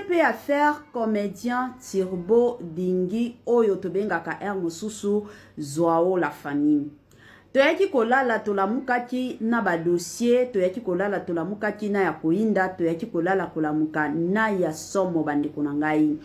mpe affaire comédien Turbo Dingi oyo tobengaka aire mosusu Zwao la famille. Toyaki kolala tolamukaki na badossier, toyaki kolala tolamukaki na ya koyinda, toyaki kolala kolamuka na ya somo. Bandeko na ngai,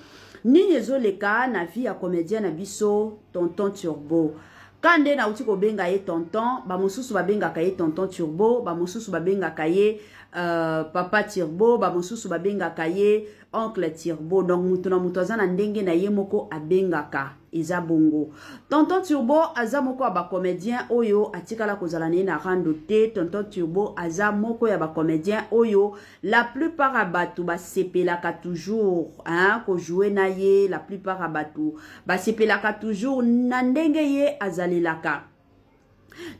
nini ezoleka na vie ya comédien na biso Tonton Turbo? Ka nde nauti kobenga ye tonton, bamosusu babengaka ye Tonton Turbo, bamosusu babengaka ye Papa Turbo, bamosusu babengaka ye Oncle Turbo. Donc moto na moto aza na ndenge na ye moko abengaka, eza bongo. Tonton Turbo aza moko ya bacomédien oyo atikala kozala na ye na rando te. Tonton Turbo aza moko ya bacomédien oyo la plupart ya bato basepelaka toujours, hein, kojouer na ye. La plupart ya bato basepelaka toujours na ndenge ye azalelaka.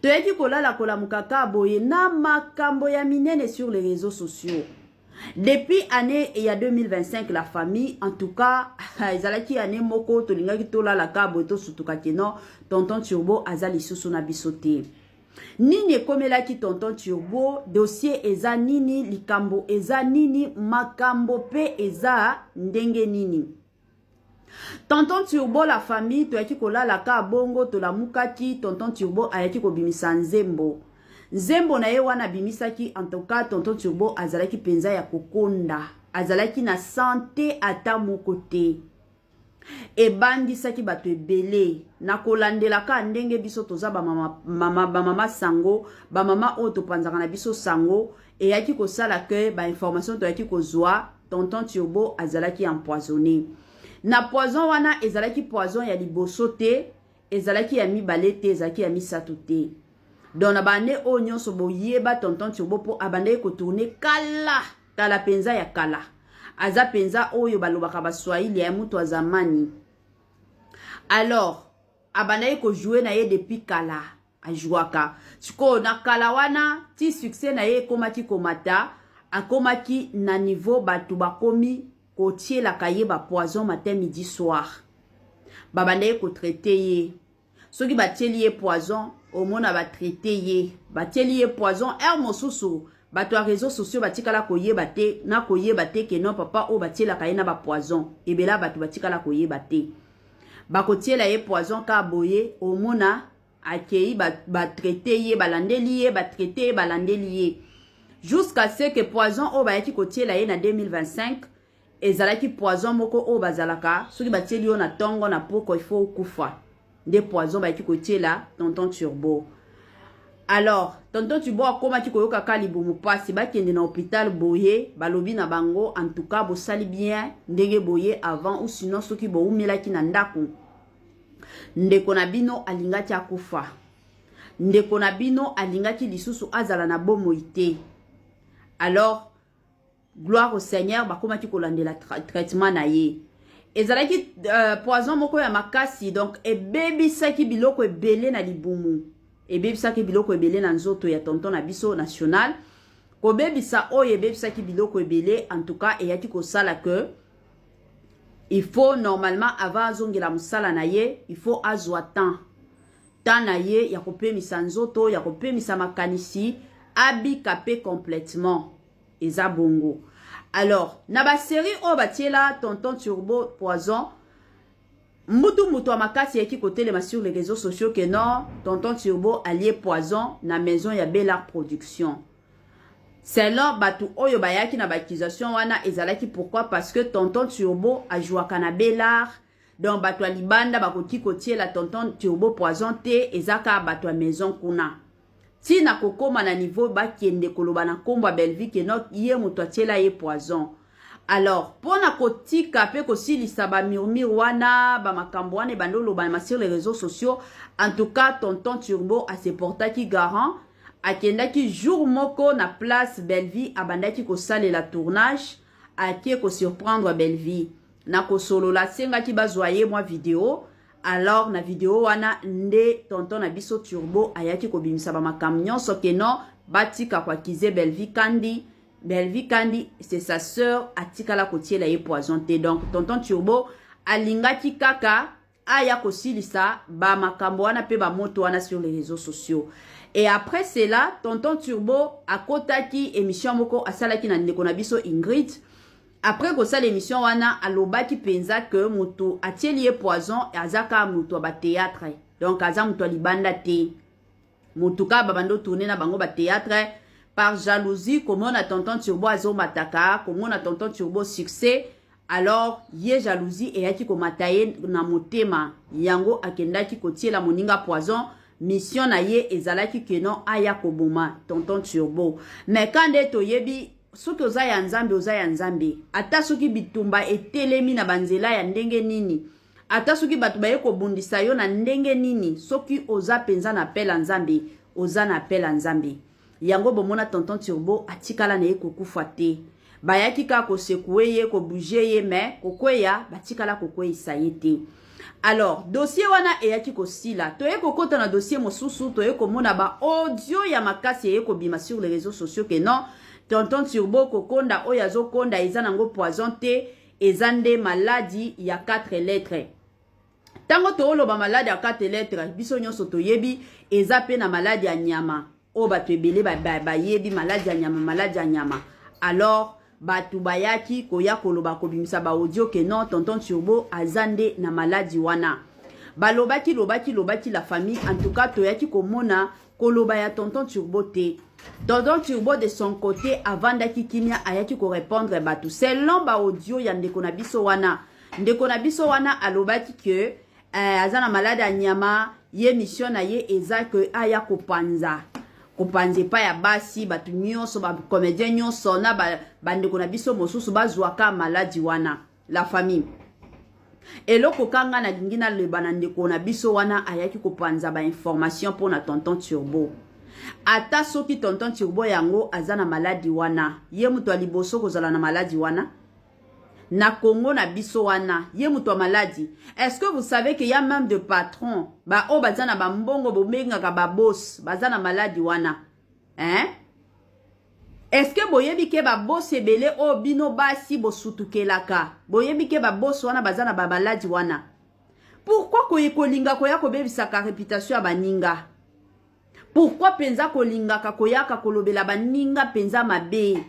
Toyaki kolala kolamuka ka boye na makambo ya minene sur les réseaux sociaux depuis année ya 2025, la famille. En tout cas, ezalaki année moko tolingaki tolala ka boye, tosutuka que non, Tonton Turbo aza lisusu na biso te. Nini ekomelaki Tonton Turbo? Dossier eza nini? Likambo eza nini? Makambo mpe eza ndenge nini? Tonton Turbo, la famille, toyaki kolala ka bongo, tolamukaki, Tonton Turbo ayaki kobimisa nzembo. Nzembo na ye wana abimisaki, en tout cas Tonton Turbo azalaki mpenza ya kokonda, azalaki na santé ata moko te. Ebangisaki bato ebele na kolandelaka ndenge biso toza bamama mama, bamama sango, bamama oyo topanzaka na biso sango. Eyaki kosala ke bainformation toyaki kozwa, Tonton Turbo azalaki empoisonné. Na poison wana, ezalaki poison ya liboso te, ezalaki ya mibale te, ezalaki ya misato te. Donc na bane oyo nyonso boyeba Tonton Turbo, mpo abandaki kotourner kala kala mpenza ya kala, aza mpenza oyo balobaka Baswahili ya mutu ya zamani. Alors abandaki kojouer na ye depuis kala, ajwaka. Sikoyo na kala wana ti succès na ye ekomaki komata, akomaki na niveau bato bakomi kotielaka ye bapoison matin, midi, soir. Babandaki kotraiter ye. Soki batieli ye poison, omona batraiter ye, batieli ye poison. Heure mosusu bato ya réseaux sociaux batikala koyeba te na koyeba te que non, papa oyo batielaka ye na bapoison ebela. Bato batikala koyeba te, bakotiela ye poison ka boye, omona akei, batraiter ye, balandeli ye, batraiter ye, balandeli ye, jusqu'à ce que poison oyo bayaki kotiela ye na 2025 ezalaki poison moko oyo bazalaka soki batieli yo na ntongo, na poko il faut okufa. Nde poison bayaki kotiela Tonton Turbo. Alors Tonton Turbo akomaki koyoka ka libumu mpasi, bakende na hôpital boye, balobi na bango: "En tout cas bosali bien ndenge boye avant, ou sinon soki bowumelaki na ndako, ndeko na bino alingaki akufa, ndeko na bino alingaki lisusu azala na bomoi te." Alors gloire au Seigneur, bakomaki kolandela traitement na ye. Ezalaki poison moko ya makasi, donc ebebisaki biloko ebele na libumu, ebebisaki biloko ebele na nzoto ya tonton na biso national. Kobebisa oyo ebebisaki biloko ebele, en tout cas eyaki kosala que il faut normalement, avant azongela mosala na ye, il faut azwa temps na ye ya kopemisa nzoto, ya kopemisa makanisi, abika mpe complètement. Eza bongo. Alors na basérie oyo batiela Tonton Turbo poison, mbutu mutu ya makasi eyaki kotelema sur les réseaux sociaux que non, Tonton Turbo alie poison na maison ya Bellar Production. Selon bato oyo bayaki na baaccusation wana, ezalaki pourquoi? Parce que Tonton Turbo ajwaka na Bellar, donc bato ya libanda bakoki kotiela Tonton Turbo poison te, eza kaka bato ya maison kuna. Ntina kokóma na niveau bakende koloba na nkombo ya Bellevue que non, ye moto atiela ye poison. Alors mpo na kotika mpe kosilisa bamurmure wana, bamakambo wana ebandi olobama sur les réseaux sociaux, en tout cas Tonton Turbo aseportaki garant. Akendaki jour moko na place Bellevue abandaki kosalela tournage, ake kosurprendre Bellevue na kosolola, asengaki bazwa ye mwa video. Alors na video wana nde tonton na biso Turbo ayaki kobimisa bamakambo nyonso que non, batika koaccuser Bellevue Kandi. Bellevue Kandi, c'est sa sœur, atikala kotiela ye poison te. Donc Tonton Turbo alingaki kaka aya kosilisa bamakambo wana mpe bamoto wana sur les réseaux sociaux. Et après cela, Tonton Turbo akotaki émission moko asalaki na ndeko na biso Ingrid. Après kosala émission wana, alobaki mpenza ke moto atieli ye poison aza kaka moto ya bathéâtre, donc aza moto ya libanda te, motu kaka babandi otourner na bango bathéâtre. Par jalousie, komona Tonton Turbo azomataka, komona Tonton Turbo succès, alors ye jalousie eyaki komata ye na motema, yango akendaki kotiela moninga poison. Mission na ye ezalaki que non, aya koboma Tonton Turbo. Mais ka nde toyebi, soki oza ya Nzambe, oza ya Nzambe. Ata soki bitumba etelemi na banzela ya ndenge nini, ata soki bato baye kobundisa yo na ndenge nini, soki oza mpenza na appel ya Nzambe, oza na appel ya Nzambe. Yango bomona Tonton Turbo atikala na ye kokufa te. Bayaki kaka kosecouer ye, kobouger ye, mais kokweya batikala kokweyisa ye te. Alors dossier wana eyaki kosila, toye kokɔta na dossier mosusu. Toye komona baaudio ya makasi eye kobima sur les réseaux sociaux que non, Tonton Turbo kokonda oyo azokonda eza nango poison te, eza nde maladie ya 4 lettres. Ntango tooloba maladie ya 4 lettres, biso nyonso toyebi eza mpe na maladie ya nyama oyo bato ebele bayebi, maladie ya nyama, maladie ya nyama. Alors bato bayaki koya koloba, kobimisa baaudio que non, Tonton Turbo aza nde na maladie wana. Balobaki, lobaki, lobaki, la famille. En tout cas, toyaki komona koloba ya Tonton Turbo te. Tonton Turbo de son côté avandaki kimia, ayaki korépondre bato selon baaudio ya ndeko na biso wana. Ndeko na biso wana alobaki ke aza na maladie ya nyama. Ye mission na ye eza ke aya kopanza, kopanza epai ya basi, bato nyonso, bacomédien nyonso na bandeko na biso mosusu bazwaka maladie wana. La famille, eloko kanga nalingi naloba na ndeko na biso wana ayaki kopanza bainformation mpo na Tonton Turbo: ata soki Tonton Turbo yango aza na maladie wana, ye moto ya liboso kozala na maladie wana na Congo na biso wana? Ye moto ya maladie? Est-ce que vous savez que y a même de patron baoyo baza na bambongo, bobengaka baboss, baza na maladie wana, hein? Est-ce que boyebi ke baboss ebele oyo bino basi bosutukelaka, boyebi ke baboss wana baza na bamaladie wana? Pourquoi koye kolinga koya kobebisaka réputation ya baninga? Pourquoi mpenza kolingaka koyaka kolobela baninga mpenza mabe,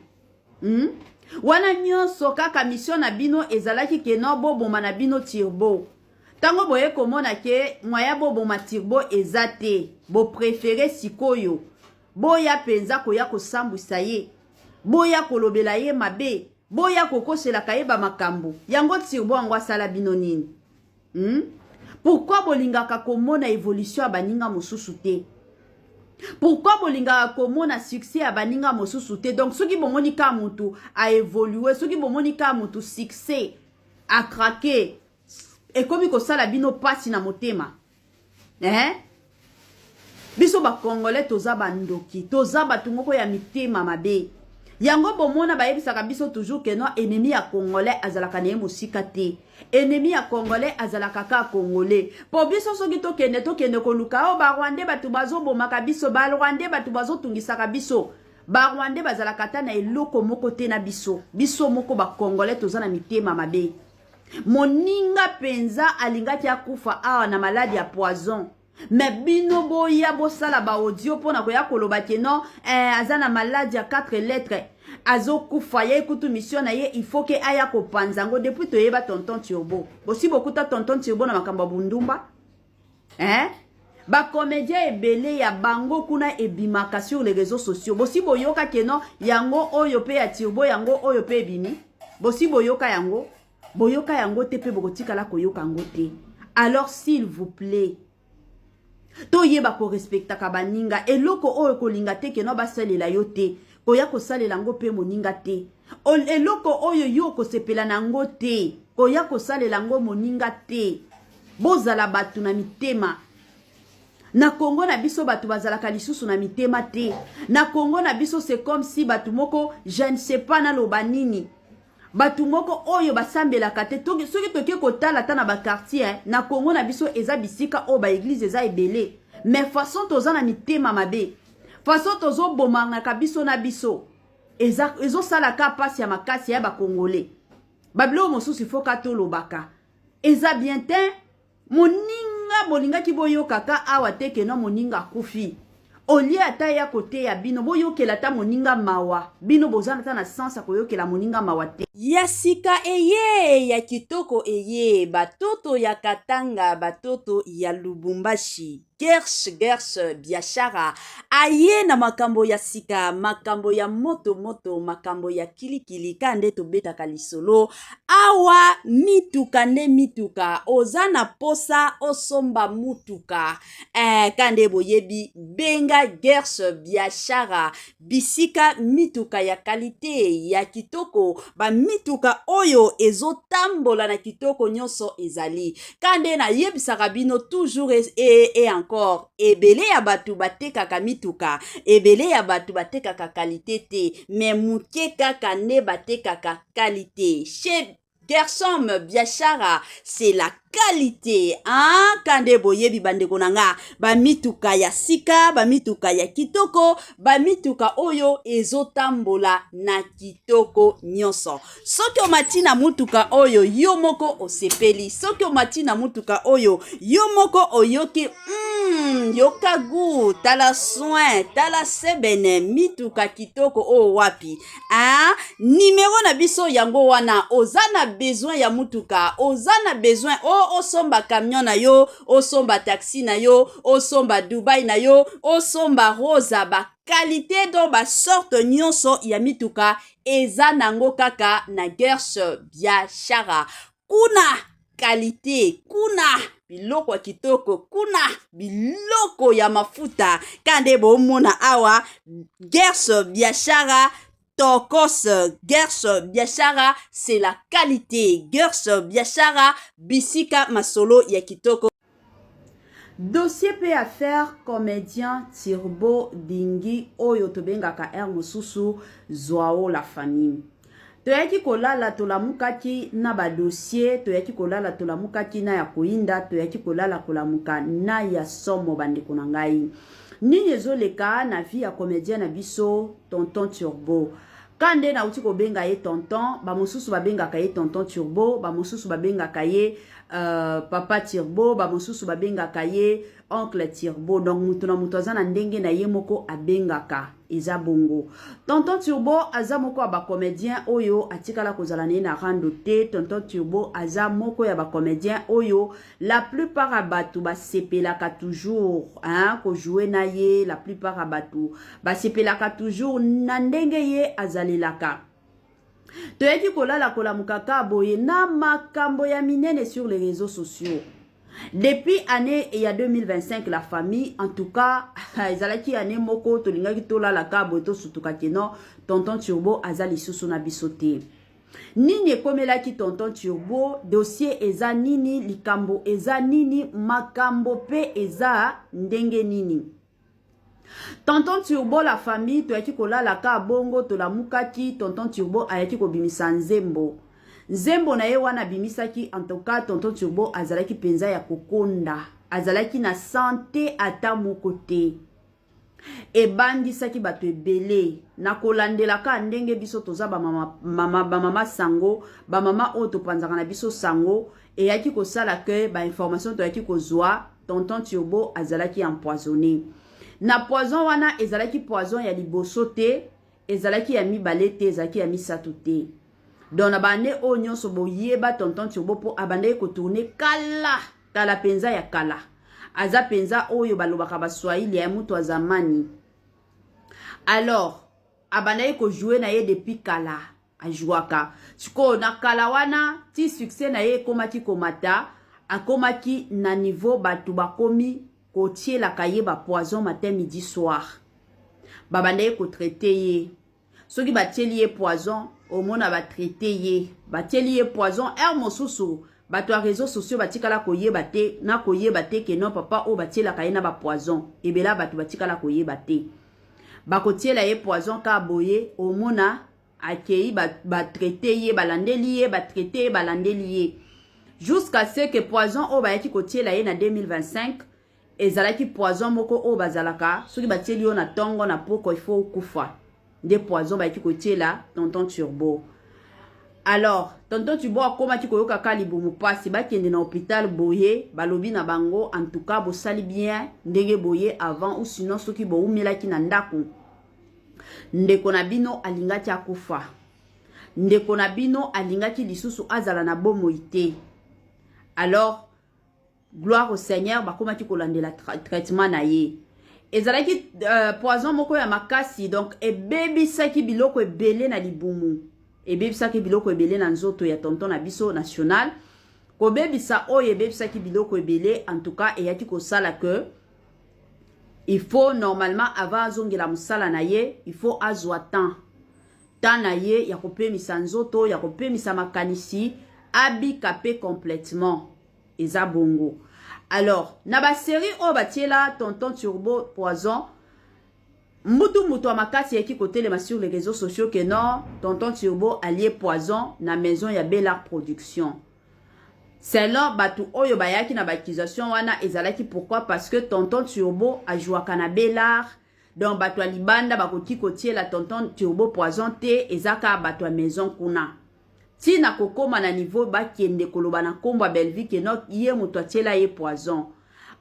Wana nyonso kaka mission na bino ezalaki que non, boboma na bino Turbo. Ntango boye komona ke moyen boboma Turbo eza te, bopréférer sikoyo boya mpenza koya kosambwisa ye, boya kolobela ye mabe, boya kokoselaka ye bamakambo yango. Turbo yango asala bino nini, Pourquoi bolingaka komona évolution ya baninga mosusu te? Pourquoi bolingaka komona succès ya baninga mosusu te? Donc soki bomoni ka motu aévoluer, soki bomoni ka motu succès acraquer, ekomi kosala bino mpasi na motema, eh? Biso bacongolais toza bandoki, toza bato moko ya mitema mabe. Yango bomona bayebisaka biso toujours que non, ennemi ya Congolais azalaka na ye mosika te, ennemi ya Congolais azalaka kaka Congolais. Mpo biso soki tokende, tokende koluka oyo Barwandais, bato bazobomaka biso, Barwandais bato bazotungisaka biso, Barwandais bazalaka ata na eloko moko te na biso. Biso moko bacongolais toza na mitema mabe. Moninga mpenza alingaki akufa awa na maladie ya poison, mais bino boya bosala baaudio mpona koya koloba que non, aza na maladie ya 4 lettres, azokufa. Ye kutu mission na ye, il faut ke aya kopanza yango. Depuis toyeba Tonton Turbo, bosi bokuta Tonton Turbo na makambo ya bundumba, eh? Bacomédien ebele ya bango kuna ebimaka sur les réseaux sociaux, bosi boyoka que non, yango oyo mpe ya Turbo, yango oyo mpe ebimi? Bosi boyoka yango? Boyoka yango te, mpe bokotikala koyoka yango te. Alors s'il vous plaît, toyeba korespectaka baninga. Eloko oyo kolinga te que non, basalela yo te, koya kosalela yango mpe moninga te. Eloko oyo yo okosepela na yango te, koya kosalela yango moninga te. Bozala bato na mitema. Na Kongo na biso, bato bazalaka lisusu na mitema te. Na Kongo na biso, c'est comme si bato moko, je ne sais pas naloba nini, bato moko oyo basambelaka te. Soki toke kotala ata na baquartier na Kongo na biso, eza bisika oyo baéglise eza ebele, mais façon toza na mitema mabe, façon tozobomanaka biso na biso, ezosalaka mpasi ya makasi ya bacongolais. Babiloko mosusu ifoka tolobaka eza bien te. Moninga bolingaki boyokaka awa te que non, moninga akufi, olie ata ya koteya bino, boyokela ata moninga mawa. Bino boza ata na sens ya koyokela moninga mawa te. Ya sika eye, ya kitoko eye, batoto ya Katanga, batoto ya Lubumbashi. Gersh Gersh Biashara aye na makambo ya sika, makambo ya moto moto, makambo ya kilikili, ka nde tobetaka lisolo awa. Mituka nde mituka, oza na posa osomba mutuka ka nde boyebi, benga Gersh Biashara, bisika mituka ya qualité, ya kitoko, bamituka oyo ezotambola na kitoko nyonso ezali. Ka nde nayebisaka bino toujours et encore, ebele ya bato batekaka mituka, ebele ya bato batekaka qualité te, mais moke kaka nde batekaka qualité. Chez Gersom Biashara, c'est la qualité, hein? Kande boyebi, bandeko na nga, bamituka ya sika, bamituka ya kitoko, bamituka oyo ezotambola na kitoko nyonso. Soki omati na mutuka oyo, yo moko osepeli. Soki omati na mutuka oyo, yo moko oyoki yoka gu, tala soin, tala sebene, mituka kitoko oyo wapi, hein? Nimero na biso yango wana. Oza na besoin ya mutuka, oza na besoin o osomba camion na yo, osomba taxi na yo, osomba Dubai na yo, osomba Rosa, baqualité, donc basorte nyonso ya mituka eza nango kaka na Gersh Biashara. Kuna qualité, kuna biloko ya kitoko, kuna biloko ya mafuta. Ka nde bomona awa, Gersh Biashara tokos. Gersh Biashara, c'est la qualité. Gersh Biashara, bisika masolo ya kitoko. Dossier mpe affaire comédien Turbo Dingi, oyo tobengaka aire mosusu Zwao. La famille, toyaki kolala, tolamukaki na badossier, toyaki kolala, tolamukaki na ya koyinda, toyaki kolala, kolamuka na ya somo. Bandeko na ngai, nini ezoleka na vie ya comédien na biso Tonton Turbo? Ka nde nauti kobenga ye tonton, bamosusu babengaka ye Tonton Turbo, bamosusu babengaka ye Papa Turbo, bamosusu babengaka ye Oncle Turbo. Donc moto na moto aza na ndenge na ye moko abengaka, eza bongo. Tonton Turbo aza moko ya bacomédien oyo atikala kozala na ye na rando te. Tonton Turbo aza moko ya bacomédien oyo la plupart ya bato basepelaka toujours, hein, kojouer na ye. La plupart ya bato basepelaka toujours na ndenge ye azalelaka. Toyaki kolala, kolamuka kaka boye na makambo ya minene sur les réseaux sociaux depuis année ya 2025. La famille, en tout cas ezalaki année moko tolingaki tolala kaka boye, tosutuka que non, Tonton Turbo aza lisusu na biso te. Nini ekomelaki Tonton Turbo? Dossier eza nini? Likambo eza nini? Makambo mpe eza ndenge nini? Tonton Turbo, la famille, toyaki kolala ka bongo, tolamukaki, Tonton Turbo ayaki kobimisa nzembo. Nzembo na ye wana abimisaki, en tout cas Tonton Turbo azalaki mpenza ya kokonda, azalaki na santé ata moko te. Ebangisaki bato ebele na kolandelaka ndenge biso toza bamama mama, bamama sango, bamama oyo topanzaka na biso sango. Eyaki kosala ke bainformation toyaki kozwa, Tonton Turbo azalaki empoisonné. Na poison wana, ezalaki poison ya liboso te, ezalaki ya mibale te, ezalaki ya misato te. Donc na baannée oyo nyonso boyeba Tonton Turbo, mpo abandaki kotourner kala kala mpenza ya kala, aza mpenza oyo balobaka Baswahili ya mutu ya zamani. Alors abandaki kojouer na ye depuis kala, ajouaka. Sikoyo na kala wana ti succès na ye ekomaki komata, akomaki na niveau bato bakomi kotielaka ye bapoison matin, midi, soir. Babandaki kotraiter ye. Soki batieli ye poison, omona batraiter ye, batieli ye poison heure mosusu, bato ya réseaux sociaux batikala koyeba te na koyeba te que non, papa oyo batielaka ye na bapoison ebela. Bato batikala koyeba te, bakotiela ye poison ka boye, omona akei, batraiter ye, balandeli ye, batraiter ye, balandeli ye, jusqu'à ce que poison oyo bayaki kotiela ye na 2025 ezalaki poison moko oyo bazalaka, soki batieli yo na ntongo, na poko il faut okufa. Nde poison bayaki kotiela Tonton Turbo. Alors Tonton Turbo akomaki koyoka ka libumu mpasi, bakende na hôpital boye, balobi na bango: "En tout cas bosali bien ndenge boye avant, ou sinon soki bowumelaki na ndako, ndeko na bino alingaki akufa." Ndeko na bino alingaki lisusu azala na bomoi te. Alors, gloire au Seigneur, bakomaki kolandela traitement na ye. Ezalaki poison moko ya makasi, donc ebebisaki biloko ebele na libumu, ebebisaki biloko ebele na nzoto ya tonton na biso national. Kobebisa oyo ebebisaki biloko ebele, en tout cas eyaki kosala que il faut normalement, avant azongela mosala na ye, il faut azwa temps na ye ya kopemisa nzoto, ya kopemisa makanisi, abika mpe complètement. Eza bongo. Alors, na basérie oyo batiela tonton Turbo poison, mbutu mutu ya makasi eyaki kotelema sur les réseaux sociaux que non, tonton Turbo alie poison na maison ya Bellar Production. Selon bato oyo bayaki na baaccusation wana, ezalaki pourquoi? Parce que tonton Turbo ajwaka na Bellar, donc bato ya libanda bakoki kotiela tonton Turbo poison te, eza kaka bato ya maison kuna. Ntina kokóma na niveau bakende koloba na nkombo ya Bellevue que non, ye moto atiela ye poison.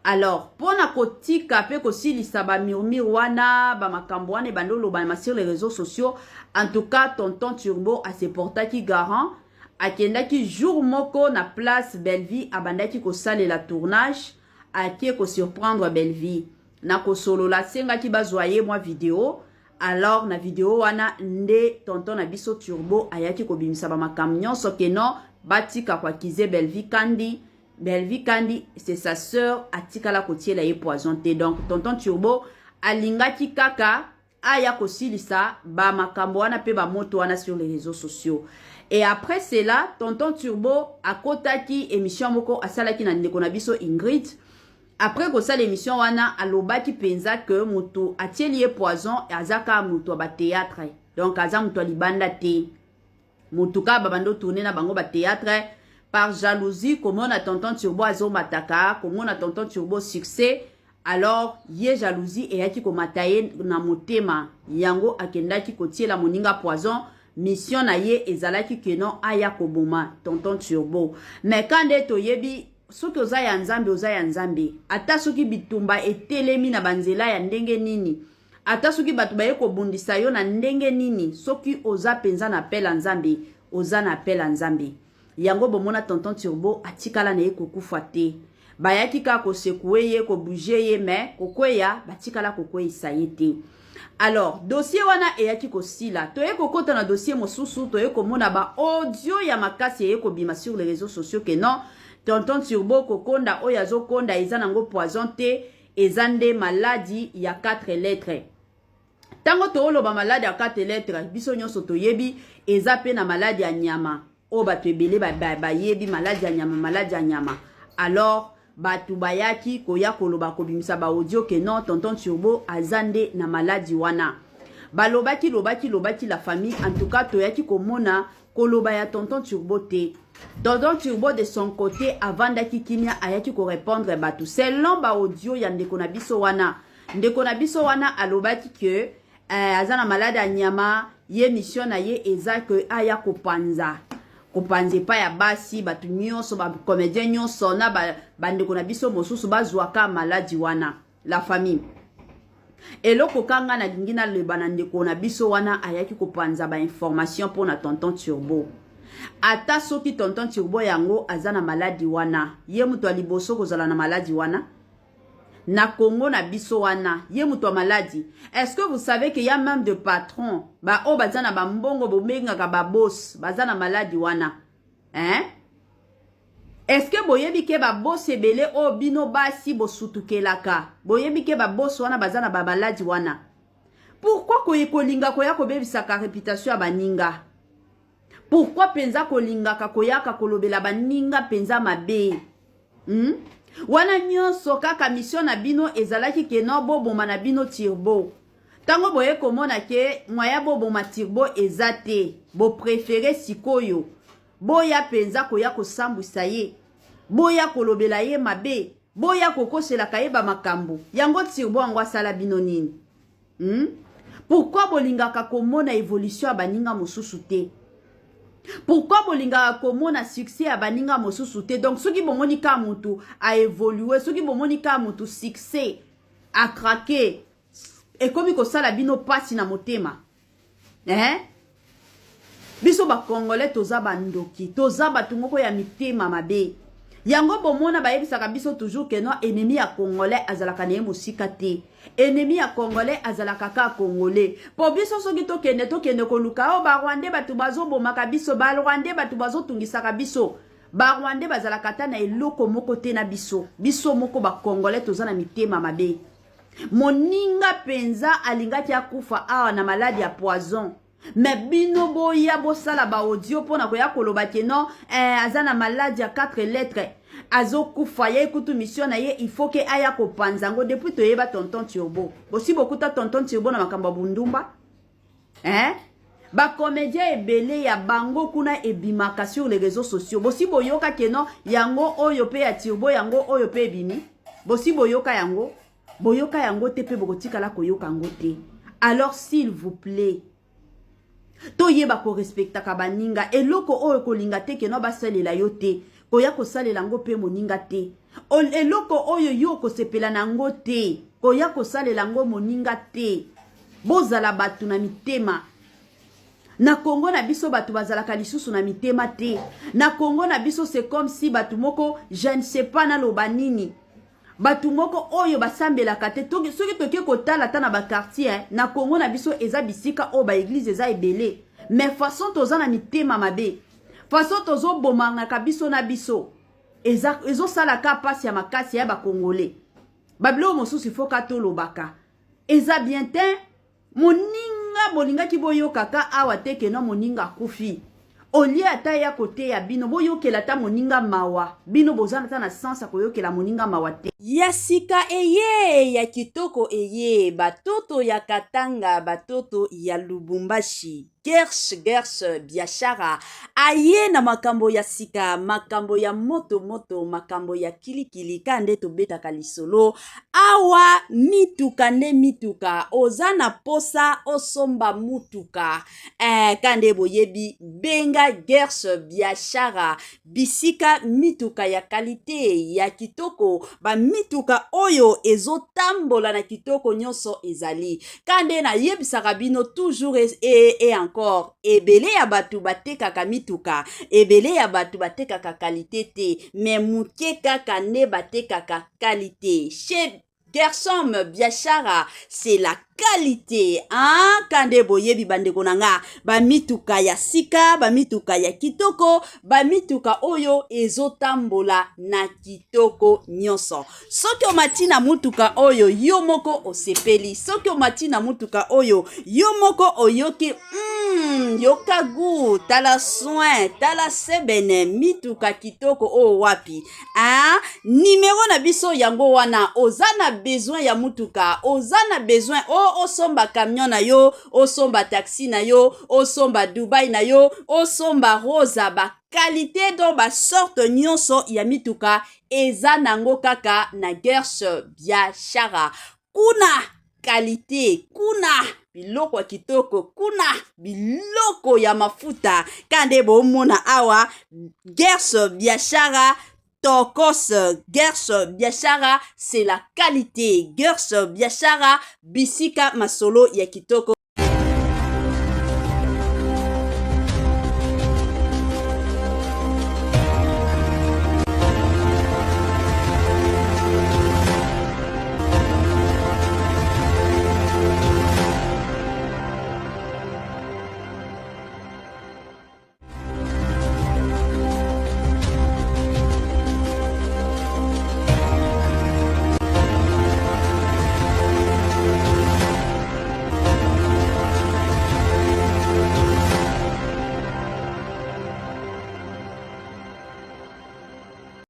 Alors, mpona kotika mpe kosilisa bamurmure wana, bamakambo wana ebandi olobama sur les réseaux sociaux, en tout cas tonton Turbo aseportaki garant. Akendaki jour moko na place Bellevue abandaki kosalela tournage, ake kosurprendre Bellevue na kosolola, asengaki bazwa ye mwa video. Alors, na video wana nde tonton na biso Turbo ayaki kobimisa bamakambo nyonso que non, batika koaccuser Bellevue Kandi. Bellevue Kandi, c'est sa sœur, atikala kotiela ye poison te. Donc tonton Turbo alingaki kaka aya kosilisa bamakambo wana mpe bamoto wana sur les réseaux sociaux. Et après cela, tonton Turbo akotaki émission moko asalaki na ndeko na biso Ingrid. Après kosala émission wana, alobaki mpenza ke moto atieli ye poison aza kaka moto ya bathéâtre, donc aza moto ya libanda te, moto kaka babandi otourner na bango bathéâtre. Par jalousie, komona tonton Turbo azomataka, komona tonton Turbo succès, alors ye jalousie eyaki komata ye na motema, yango akendaki kotiela moninga poison. Mission na ye ezalaki que non, aya koboma tonton Turbo. Mais ka nde toyebi, soki oza ya Nzambe, oza ya Nzambe. Ata soki bitumba etelemi na banzela ya ndenge nini, ata soki bato baye kobundisa yo na ndenge nini, soki oza mpenza na appel ya Nzambe, oza na appel ya Nzambe. Yango bomona tonton Turbo atikala na ye kokufa te. Bayaki kaka kosecouer ye, kobouger ye, mais kokweya batikala kokweyisa ye te. Alors, dossier wana eyaki kosila, toye kokɔta na dossier mosusu. Toye komona baaudio ya makasi eye kobima sur les réseaux sociaux que non, tonton Turbo kokonda oyo azokonda eza nango poison te, eza nde maladie ya 4 lettres. Ntango tooloba maladie ya 4 lettres, biso nyonso toyebi eza mpe na maladie ya nyama oyo bato ebele bayebi, maladie ya nyama, maladie ya nyama. Alors, bato bayaki koya koloba, kobimisa baaudio que non, tonton Turbo aza nde na maladie wana. Balobaki, lobaki, lobaki, la famille. En tout cas, toyaki komona koloba ya tonton Turbo te. Tonton Turbo, de son côté, avandaki kimia, ayaki korépondre bato selon baaudio ya ndeko na biso wana. Ndeko na biso wana alobaki ke aza na maladie ya nyama. Ye mission na ye eza ke aya kopanza, kopanza epai ya basi, bato nyonso, bacomédien nyonso na bandeko na biso mosusu bazwaka maladie wana. La famille, eloko kanga nalingi naloba na ndeko na biso wana ayaki kopanza bainformation mpo na tonton Turbo: ata soki tonton Turbo yango aza na maladie wana, ye moto ya liboso kozala na maladie wana na Congo na biso wana, ye moto ya maladie? Est-ce que vous savez que y a même de patron baoyo baza na bambongo, bobengaka baboss, baza na maladie wana, hein? Est-ce que boyebi ke baboss ebele oyo bino basi bosutukelaka, boyebi ke baboss wana baza na bamaladie wana? Pourquoi kolinga koya kobebisaka réputation ya baninga? Pourquoi mpenza kolingaka koyaka kolobela baninga mpenza mabe, Wana nyonso kaka mission na bino ezalaki que non, boboma na bino Turbo. Ntango boye komona ke moyen boboma Turbo eza te, bopréférer sikoyo boya mpenza koya kosambwisa ye, boya kolobela ye mabe, boya kokoselaka ye bamakambo yango. Turbo yango asala bino nini, Pourquoi bolingaka komona évolution ya baninga mosusu te? Pourquoi bolingaka komona succès ya baninga mosusu te? Donc soki bomoni kaka motu aévoluer, soki bomoni kaka motu succès, acraquer, ekomi kosala bino mpasi na motema, eh? Biso bacongolais toza bandoki, toza bato moko ya mitema mabe. Yango bomona bayebisaka biso toujours que non, ennemi ya Congolais azalaka na ye mosika te, ennemi ya Congolais azalaka kaka Congolais. Mpo biso soki tokende, tokende koluka oyo Barwandais, bato bazobomaka biso, Barwandais bato bazotungisaka biso. Barwandais bazalaka ata na eloko moko te na biso. Biso moko Bacongolais toza na mitema mabe. Moninga mpenza alingaki akufa awa na maladie ya poison, mais bino boya bosala baaudio mpona koya koloba que non, aza na maladie ya 4 lettres, azokufa. Ye kutu mission na ye, il faut que aya kopanza yango. Depuis toyeba Tonton Turbo, bosi bokuta Tonton Turbo na makambo ya bundumba, eh? Bacomédien ebele ya bango kuna ebimaka sur les réseaux sociaux. Bosi boyoka que non, yango oyo mpe ya Turbo, yango oyo mpe ebimi? Bosi boyoka yango? Boyoka yango te, mpe bokotikala koyoka yango te. Alors, s'il vous plaît, toyeba korespectaka baninga. Eloko oyo kolinga te que non basalela yo te, koya kosalela yango mpe moninga te. Eloko oyo yo okosepela na yango te, koya kosalela yango moninga te. Bozala bato na mitema. Na Kongo na biso, bato bazalaka lisusu na mitema te. Na Kongo na biso, c'est comme si bato moko, je ne sais pas naloba nini, bato moko oyo basambelaka te. Soki toke kotala ata na baquartier na Kongo na biso, eza bisika oyo baéglise eza ebele, mais façon toza na mitema mabe, façon tozobomangaka biso na biso, ezosalaka mpasi ya makasi ya Bakongole. Babiloko mosusu ifoka tolobaka, eza bien te. Moninga bolingaki boyokaka awa te que non, moninga akufi, olie ata ya koteya bino, boyokela ata moninga mawa. Bino boza ata na sens ya koyokela moninga mawa te. Ya sika eye, ya kitoko eye, batoto ya Katanga, batoto ya Lubumbashi, Gers Gers Biashara aye na makambo ya sika, makambo ya moto moto, makambo ya kilikili. Ka nde tobetaka lisolo awa, mituka nde mituka. Oza na posa osomba mutuka, ka nde boyebi, benga Gers Biashara, bisika mituka ya qualité, ya kitoko, bamituka oyo ezotambola na kitoko nyonso ezali. Ka nde nayebisaka bino toujours et encore, ebele ya bato batekaka mituka, ebele ya bato batekaka qualité te, mais moke kaka nde batekaka qualité. Chez Gersom Biashara, c'est la qualité, hein? Kande boyebi, bandeko na nga, bamituka ya sika, bamituka ya kitoko, bamituka oyo ezotambola na kitoko nyonso. Soki omati na mutuka oyo, yo moko osepeli. Soki omati na mutuka oyo, yo moko oyoki, yoka gu, tala soin, tala sebene, mituka kitoko oyo wapi, hein? Numéro na biso yango wana. Oza na besoin ya mutuka, oza na besoin o osomba camion na yo, osomba taxi na yo, osomba Dubai na yo, osomba Rosa, baqualité, donc basorte nyonso ya mituka eza nango kaka na Gers Biashara. Kuna qualité, kuna biloko ya kitoko, kuna biloko ya mafuta. Ka nde bomona awa, Gers Biashara tokos. Gers Biashara, c'est la qualité. Gers Biashara, bisika masolo ya kitoko.